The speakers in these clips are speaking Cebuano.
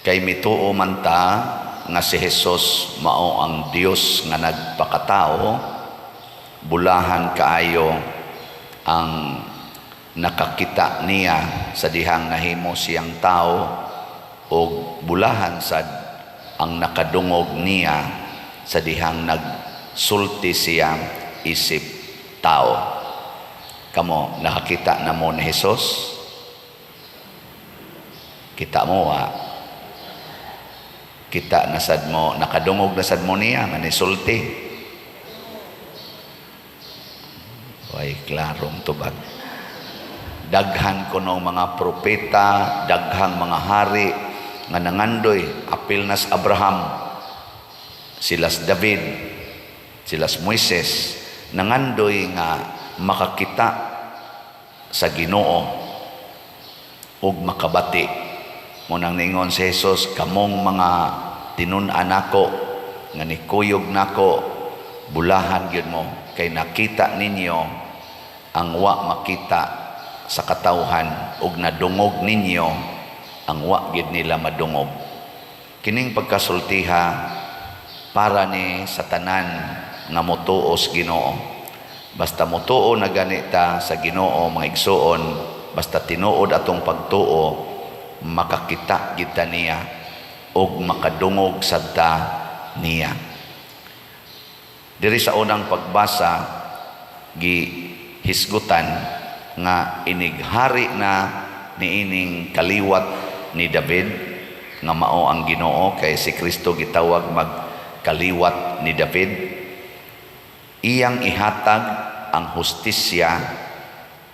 Kay mituo man ta nga si Jesus mao ang Dios nga nagpakatao, bulahan kaayo ang nakakita niya sa dihang nahimo siyang tao ug bulahan sad ang nakadungog niya sa dihang nagsulti siya isip tao. Kamo, nakakita na mo ni Jesus? Kita mo, wa? Kita na sad mo, nakadungog na sad mo niya nga nisulti? Way klarong tubag. Daghan kuno mga propeta, daghang mga hari nga nangandoy, apil nas Abraham, silas David, silas Moises, nangandoy nga makakita sa Ginoo ug makabati. Mao nang ningon si Jesus, "Kamong mga tinun-an nako nga nikuyog nako, bulahan gyud mo kay nakita ninyo ang wa makita sa katawhan ug nadungog ninyo ang wa gyud nila madungog." Kining pagkasultiha para ni sa tanan nga motuo sa Ginoo. Basta motuo na gani ta sa Ginoo, mga igsuon, basta tinuod atong pagtuo, makakita gyud ta niya ug makadungog sad ta niya. Diri sa unang pagbasa, gihisgutan nga inighari na niining kaliwat ni David nga mao ang Ginoo, kay si Kristo gitawag mag kaliwat ni David. Iyang ihatag ang hustisya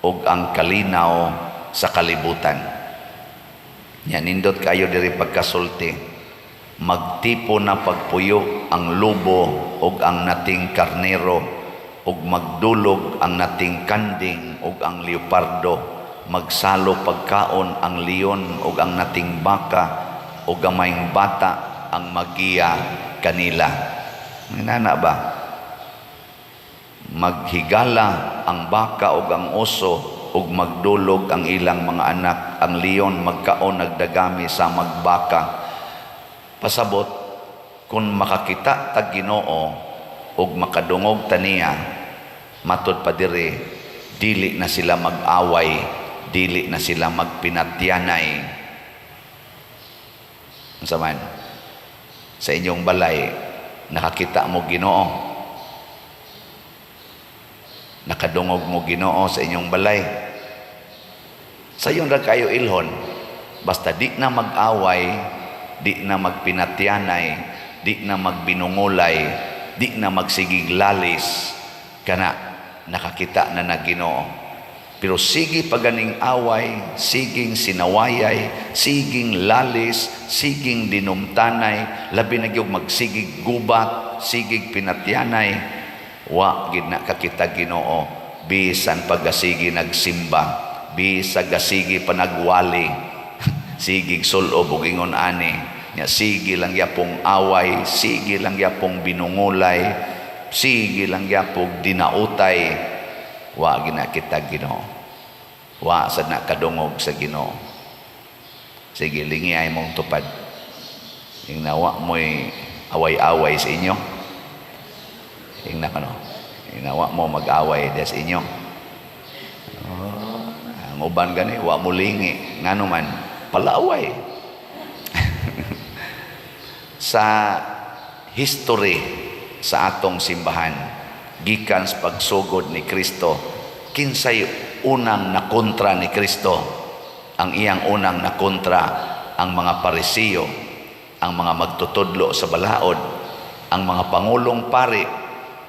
ug ang kalinaw sa kalibutan. Nya nindot kayo diri pagkasulti. Magtipo na pagpuyo ang lobo ug ang nating karnero, ug magdulog ang nating kanding ug ang leopardo. Magsalo pagkaon ang leon ug ang nating baka, ug gamayng bata ang magiya kanila. Inana ba? Maghigala ang baka ug ang oso ug magdulog ang ilang mga anak. Ang leon magkaon nagdagami sa magbaka. Pasabot, kung makakita tag Ginoo ug makadungog ta niya, matud pa diri, dili na sila mag-away, dili na sila magpinatyanay. Unsa man sa inyong balay, nakakita mo Ginoo, nakadungog mo Ginoo sa inyong balay? Sayon ra kayo ilhon. Basta di na mag-away, di na magpinatyanay, di na magbinungulay, di na magsigig lalis, kana nakakita na na Ginoo. Pero sige paganing away, siging sinawayay, siging lalis, siging dinumtanay, labi na gyud magsigig gubat, sigig pinatyanay, wa gid na kakita Ginoo. Bisan paggasigi nagsimba, bisag gasigi pa nagwali, sigig sulob ug ingon ani nya, sige lang yapong away, sige lang yapong binungulay, sige lang yapong dinautay, wa gina kita Ginoo, wa sad na kadungog sa Ginoo. Sige, lingi ay mong tupad. Ingna wa mo'y away-away sa inyo. Ingna kano, ingna wa mo mag-away sa inyo. Oh, ang uban gani wa mo lingi, ngano man palaaway. Sa history sa atong simbahan, gikan sa pagsugod ni Kristo, kinsay unang nakontra ni Kristo? Ang iyang unang nakontra, ang mga Parisiyo, ang mga magtutudlo sa balaod, ang mga pangulong pari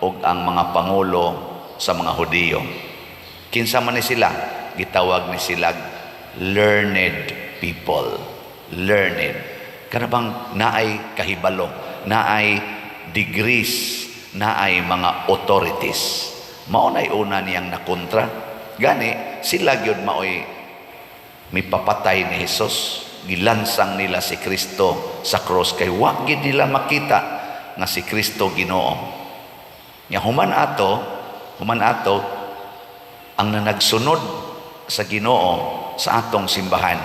ug ang mga pangulo sa mga Hudiyo. Kinsa man ni sila? Gitawag ni sila learned people. Learned. Kana bang naay kahibalo, naay degrees, naay mga authorities. Mao nay una niyang nakontra. Gani sila gyud maoy mipapatay ni Jesus. Gilansang nila si Kristo sa cross kay wa gid nila makita nga si Kristo Ginoo. Nya human ato ang nanagsunod sa Ginoo sa atong simbahan,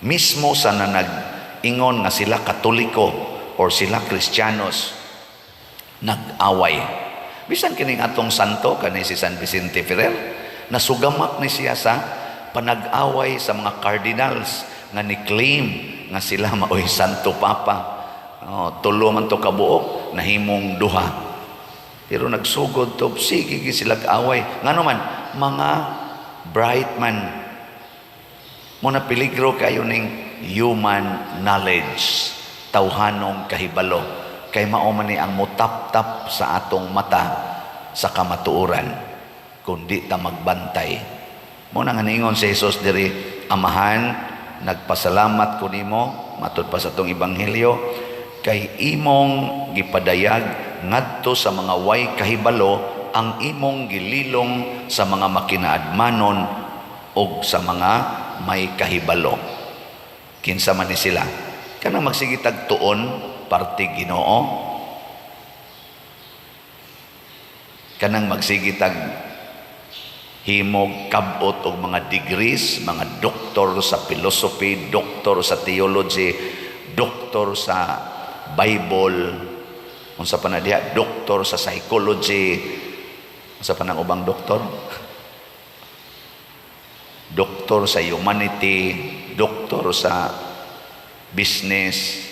mismo sa nanag nag-ingon nga sila Katoliko or sila Kristiyanos, nag-away. Bisan kining atong santo kani si San Vicente Ferrer, nasugamak ni siya sa panag-away sa mga cardinals nga ni-claim nga sila maoy Santo Papa. Oh, tulo man to kabuok, nahimong duha. Pero nagsugod to, sige gyud sila away. Ngano man, mga bright man. Mao na peligro kayo ning human knowledge, tawhanong kahibalo. Kay mao man ni ang mutap-tap sa atong mata sa kamatuoran kung di ta magbantay. Mao na nga niingon si Jesus diri, "Amahan, nagpasalamat ko nimo," matud pa sa atong ebanghelyo, "kay imong gipadayag ngadto sa mga way kahibalo ang imong gililong sa mga makinaadmanon og sa mga may kahibalo." Kinsa man ni sila? Kanang magsige tag tuon parte Ginoo, kanang magsige tag himog kabot og mga degrees, mga doktor sa philosophy, doktor sa theology, doktor sa Bible, unsa pa na diha, doktor sa psychology, unsa pa nang ubang doktor? Doktor sa humanity, doktor sa business,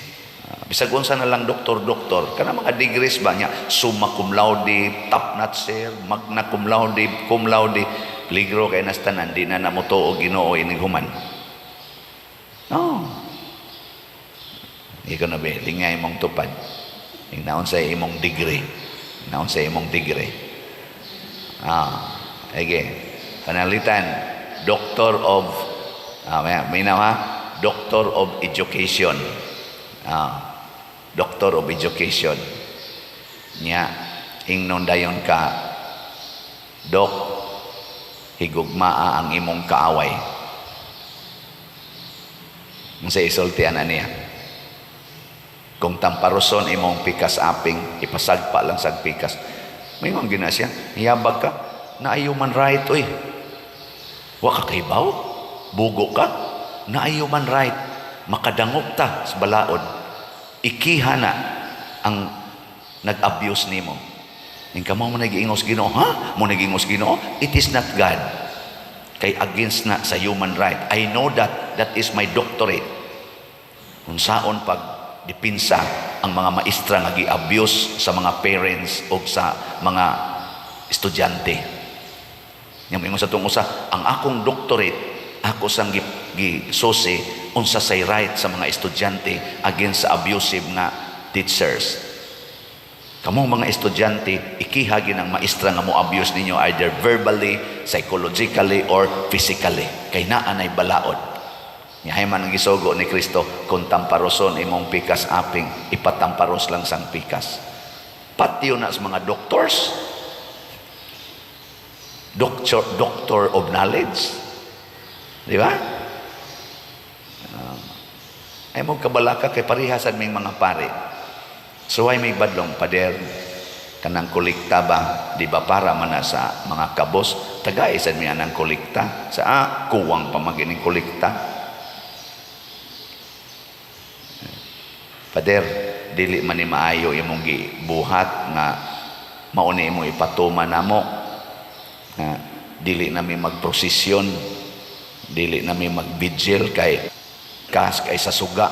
bisag unsa na lang doktor-doktor, kana mga degrees ba niya, summa cum laude, top notcher, magna cum laude, cum laude, peligro kay nas tanan, di na namutuo Ginoo inig human. No. Ikaw na be, lingay imong tupad. Naon sa imong degree. Naon sa imong degree. Ege. Panalitan, Doctor of may ha? Doctor of Education. Doctor of Education. Nya, ingnon dayon ka, "Dok, higugmaa ang imong kaaway." Unsa isultian na niya? Kung tamparoson imong pikas aping, ipasagpa lang sa pikas. May mga gina siya, hiyabag ka, na human right, uy. Wa ka kahibaw? Bugo ka? Na human right. Makadangop ta sa balaod. Ikiha na ang nag-abuse nimo. Ing kamo mo nagiingos Ginoo, ha? Mo nagiingos Ginoo? It is not God. Kay against na sa human right. I know that. That is my doctorate. Unsaon pag dipinsa ang mga maestra nga gi-abuse sa mga parents o sa mga estudyante. Nya moingon sa tong usa, ang akong doctorate, ako sang gi, gi unsa say right sa mga estudyante against sa abusive nga teachers. Kamong mga estudyante, ikiha ang maestra nga mo abuse ninyo either verbally, psychologically, or physically. Kay naa nay balaod. Yahay man ang gisugo ni Kristo, kung tamparoson imong pikas aping, ipatamparos lang sang pikas. Patiyo na sa mga doctors. Doctor, doctor of knowledge. Di ba? Ay mo kabalaka kay parihasan may mga pare. So ay may badlong, "Pader, kanang kolekta ba, di ba para man na sa mga kabos, tagay sad mi anang kolekta sa kuwang pa magining kolekta. Pader, dili man ni maayo imong gibuhat nga mao ni imo ipatuman namo nga dili nami magprosesyon, dili nami magbigil kay kas kay sa suga.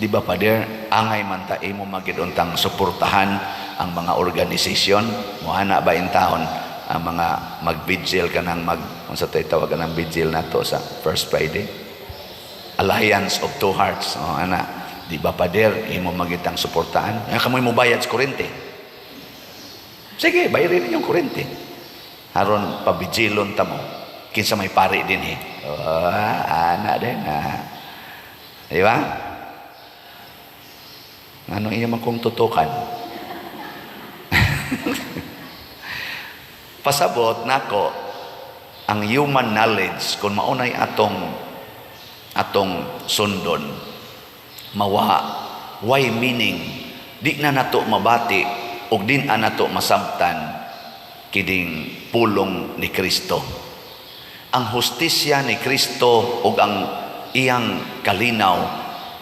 Di ba, Pader, angay man ta imo magid untang suportahan ang mga organisasyon moana ba intahon ang mga magbigil kanang mag unsa tay tawag ng vigil nato sa First Friday? Alliance of Two Hearts." Oh, ana, di ba, Pader, imo magitang suportahan? Nga kamoy mo bayad sa kuryente. Sige, bayarin ninyong kuryente. Aron pabijilon ta mo. Kinsa may pari din eh. Oh, ana din ah. Di ba? Ano iya man kong tutukan? Pasabot nako ang human knowledge kung maunay atong atong sundon, mawa why meaning, di na nato mabati ug din na nato masabtan kining pulong ni Kristo, ang hustisya ni Kristo ug ang iyang kalinaw.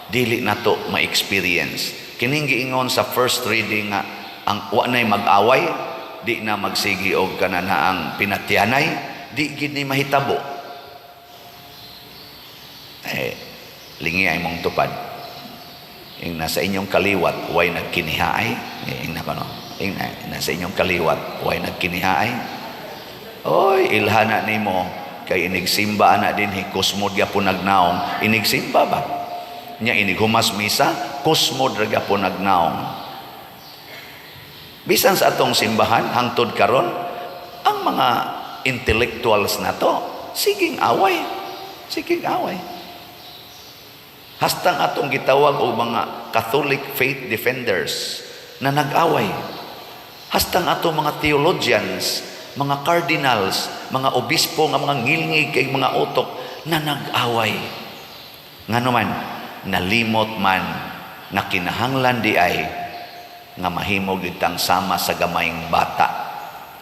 Dili nato ma-experience. Kining giingon sa first reading nga ang wa na'y mag-away, di na magsigi og kananaang pinatyanay, di gid ni mahitabo. Eh, lingi ay mong tupad. Ing nasa inyong kaliwat, way nagkinihaay. Eh, ing na kono. Ing na, nasa inyong kaliwat, way nagkinihaay. Oy, ilhana nimo kay inigsimba ana dinhi, kusmod gyapon nagnaong. Inigsimba ba? Nya inig humas misa, kusmod ra gyapon nagnaong. Bisan sa atong simbahan hangtod karon, ang mga intellectuals nato siging away. Siging away. Hastang atong gitawag og mga Catholic faith defenders na nag-away. Hastang atong mga theologians, mga cardinals, mga obispo nga mga ngilngig kay mga utok na nag-away. Ngano man, nalimot man nga kinahanglan di ay nga mahimo gyud tang sama sa gamayng bata,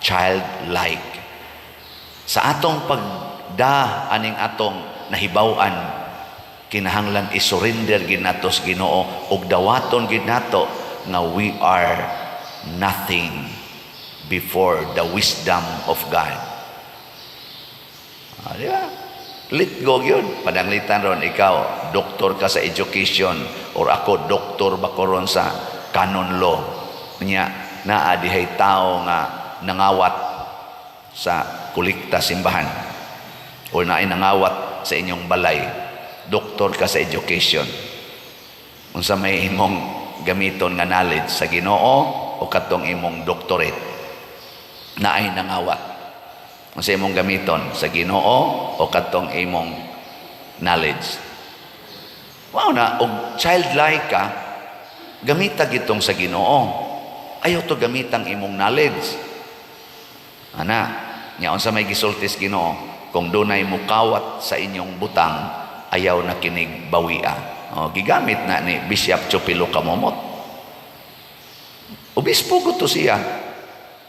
childlike. Sa atong pagda aning atong nahibaw-an, kinahanglan i-surrender gid nato sa Ginoo ug dawaton gid nato nga we are nothing before the wisdom of God. Ah, di ba? Let go yun. Pananglitan ron, ikaw, doktor ka sa education, or ako, doktor ba ko ron sa canon law. Nya, naa dihay tao nga nangawat sa kulikta simbahan or naay nangawat sa inyong balay, doktor ka sa education. Unsa may imong gamiton nga knowledge, sa Ginoo o katong imong doctorate? Naay nangawat, unsa imong gamiton, sa Ginoo o katong imong knowledge? Wow na og childlike ka, gamita gitong sa Ginoo. Ayaw to gamitang imong knowledge ana. Nya unsa may gisulti sa Ginoo? Kung dunay mukawat sa inyong butang, ayaw na kinig bawia. O, gigamit na ni Bishop Chupilo Camomot. Obispo ko to siya,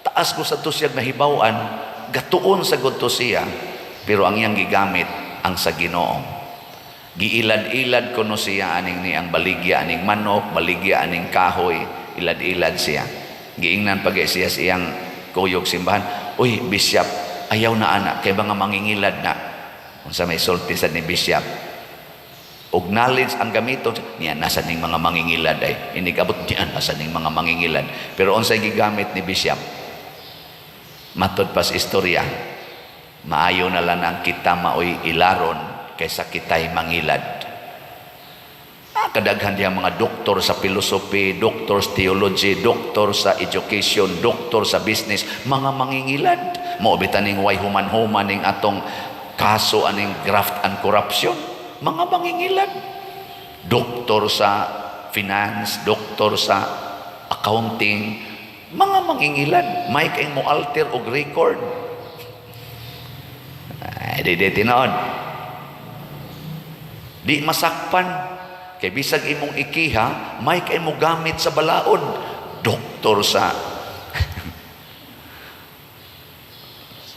taas ko sa to siya nahibaw-an, gatuon sa gud to siya, pero ang iyang gigamit ang sa Ginoo. Giilad-ilad kuno siya aning ni ang baligya aning manok, baligya aning kahoy, ilad-ilad siya. Giingnan pag siya sa iyang kuyog simbahan, "Uy, Bishop, ayaw na ana kay mga mangingilad na." Unsa may sulti sa ni Bishop? Og knowledge ang gamiton niya, nasa ning mga mangingilad ay inigabot niya, nasa ning mga mangingilad. Pero unsay gigamit ni Bishop? Matod pas istorya, maayo na lang ang kita maoy ilaron kaysa kitay mangilad. Ah, kadaghan diha mga doktor sa philosophy, doktor sa theology, doktor sa education, doktor sa business, mga mangingilad. Mao bitaw ning way human-human ning atong kaso aning graft and corruption, mga mangingilad. Doktor sa finance, doktor sa accounting, mga mangingilad. May kay mo alter og record. Ay, di tinuod. Di masakpan. Kay bisag imong ikiha, may kay mo gamit sa balaod. Doktor sa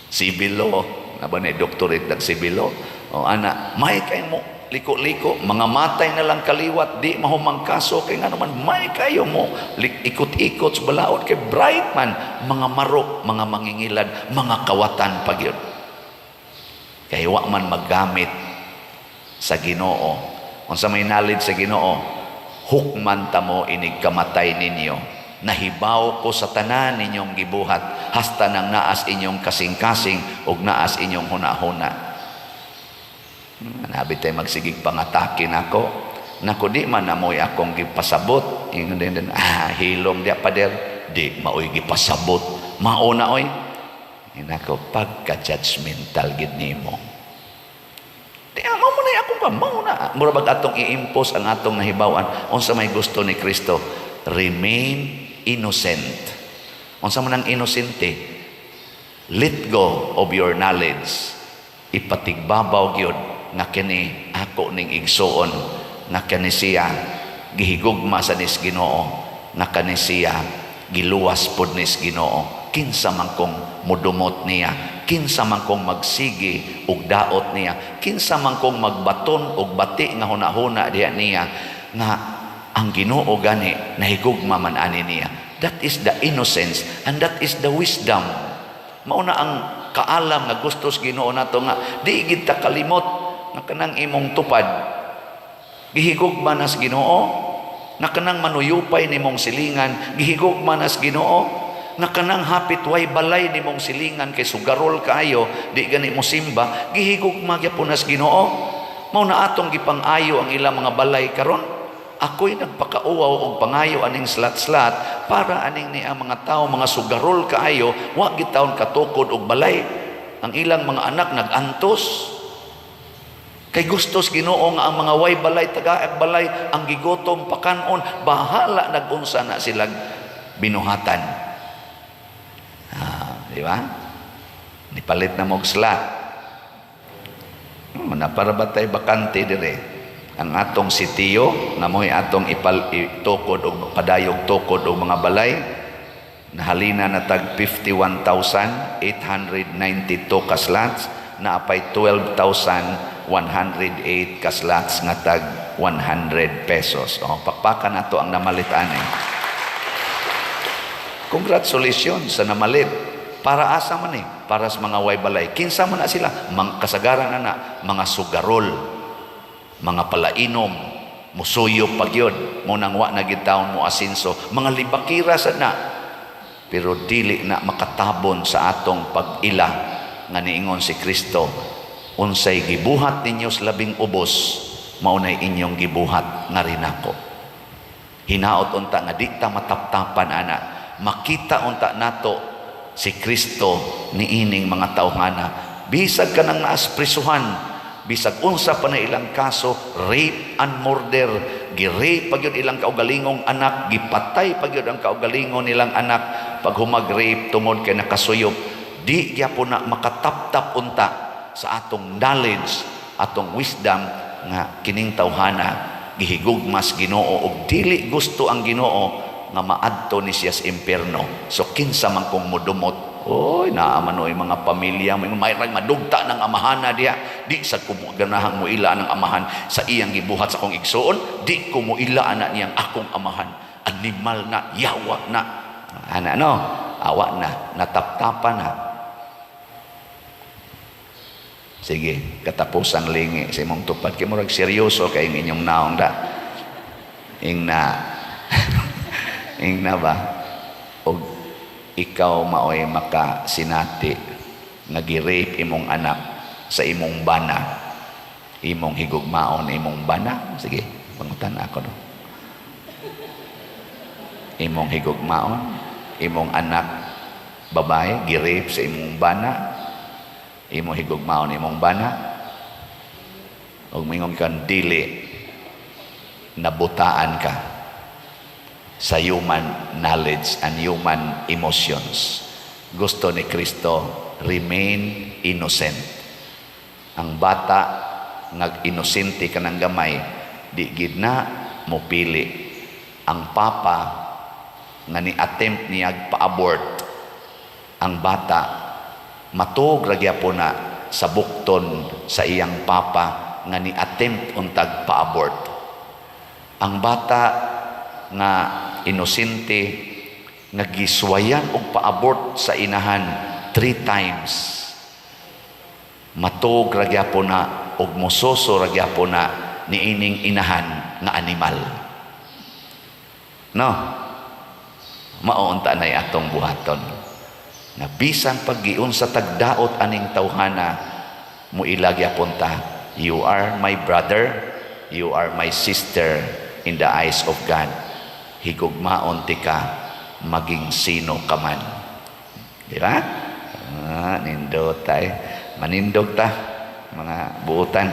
civil law. Na ba na doctorate ng civil law? O ana, may kay mo liko-liko, mga matay na lang kaliwat, di mahumang kaso, kay nga naman, may kayo mo, ikot-ikot sa balaod, kay bright man, mga marok, mga mangingilad, mga kawatan pag yun. Kay wa man maggamit sa Ginoo. Unsa may knowledge sa Ginoo, hukman ta mo inig kamatay ninyo. Nahibaw ko sa tanan ninyong gibuhat hasta nang naas inyong kasing-kasing ug naas inyong hunahuna. Nabi tayo magsigig pangatake nako. Nako, di man namoy akong gipasabot. Ingon din din, ah, hilom dia, pader. Di maoy gipasabot. Mao na oy. Inako, pagka-judgmental gid nimo. Di mao mo na akong pa, mao na. Mura bag atong i-impose ang atong nahibaw-an. Unsa may gusto ni Kristo? Remain innocent. Unsa man ang inosente? Let go of your knowledge. Ipatigbabaw gyud nga kini ako ning igsuon, nga kani siya gihigugma sa nis Ginoo, nga kani siya giluwas pod nis Ginoo. Kinsa man kong mudumot niya, kinsa man kong magsigi og daot niya, kinsa man kong magbaton og bati nga hunahuna diha niya. nga ang Ginoo gani nahigugma man ani niya. That is the innocence and that is the wisdom. Mao na ang kaalam nga gusto sa Ginoo nato, nga di gid ta kalimot nga kanang imong tupad gihigugma na sa Ginoo, nga kanang manuyupay nimong silingan gihigugma na sa Ginoo, nga kanang hapit way balay nimong silingan kay sugarol kaayo, di gani mo simba, gihigugma gyapon na sa Ginoo. Mao na atong gipang-ayo ang ilang mga balay karon. Ako'y nagpakauwaw og pangayo aning slat-slat para aning ni ang mga tao, mga sugarol kaayo, wa gitawon katukod og balay. Ang ilang mga anak nagantos. Kay gustos Ginoo nga ang mga way balay tagaag balay, ang gigutom pakanon, bahala nagunsa na sila binuhatan. Ah, di ba? Nipalit na mog slot. Na para ba tay bakante dire? Ang atong sitiyo nga mo'y atong ipal itukod og padayog tukod og mga balay, nahalina na tag 51,892 ka slots, naapay 12,108 ka slots nga tag 100 pesos. Oh, pakpakan nato ang namalit ani. Congratulations sa namalit. Para asa man eh? Para sa mga way balay. Kinsa man na sila? Mang, kasagaran na na, mga sugarol, mga palainom, musuyo pagyod, mo nang wa na gitawon mo asinso, mga libakira sa na. Pero dili na makatabon sa atong pag-ila nga niingon si Kristo, unsay gibuhat ninyo sa labing ubos, mao nay inyong gibuhat nga rinako. Hinaot unta nga di ta mataptapan ana, makita unta nato si Kristo niining mga tawhana. Bisag kanang naas prisuhan, bisag unsa pa na ilang kaso, rape and murder, gi-rape pa gyud ilang kaugalingong anak, gipatay pa gyud ang kaugalingon nilang anak pag humag-rape tungod kay nakasuyop, di gyapon na makataptap unta sa atong knowledge, atong wisdom nga kining tawhana gihigugmas Ginoo ug dili gusto ang Ginoo nga maadto ni siya sa impierno. So kinsa man kung mudumot, oy, naa man oy mga pamilya may may madugta ng amahana diha, di sa ko ganahang muila ng amahan sa iyang gibuhat sa akong igsuon, di ko muila ana niyang akong amahan, animal na, yawa na ana, no? Awa na nataptapan na. Sige, katapusang lingi sa imong tupad. Kay murag seryoso kay inyong naong da. Ing na ing na ba? Og ikaw maoy makasinati nga gi-rape imong anak sa imong bana. Imong higugmaon imong bana. Sige, pangutan ako no. Imong higugmaon, imong anak babae gi-rape sa imong bana, imong higugmaon imong bana, ug mingon kang dili, nabutaan ka sa human knowledge and human emotions. Gusto ni Kristo, remain innocent. Ang bata nga inosente ka ng gamay, di gid na mopili. Ang papa nga ni attempt niya pa-abort ang bata, matug ra gyapon na sa bukton sa iyang papa nga ni attempt untag pa-abort. Ang bata nga inosente nga giswayan og pa-abort sa inahan three times, matug ra gyapon na og musoso ra gyapon na niining inahan nga animal, no? Mao unta nay atong buhaton na bisan paggiun sa tagdaot aning tawhana, muila gyapon ta, you are my brother, you are my sister in the eyes of God. Higugmaon tika maging sino ka man, di ba? Ah, nindot tay, manindog ta mga buutan.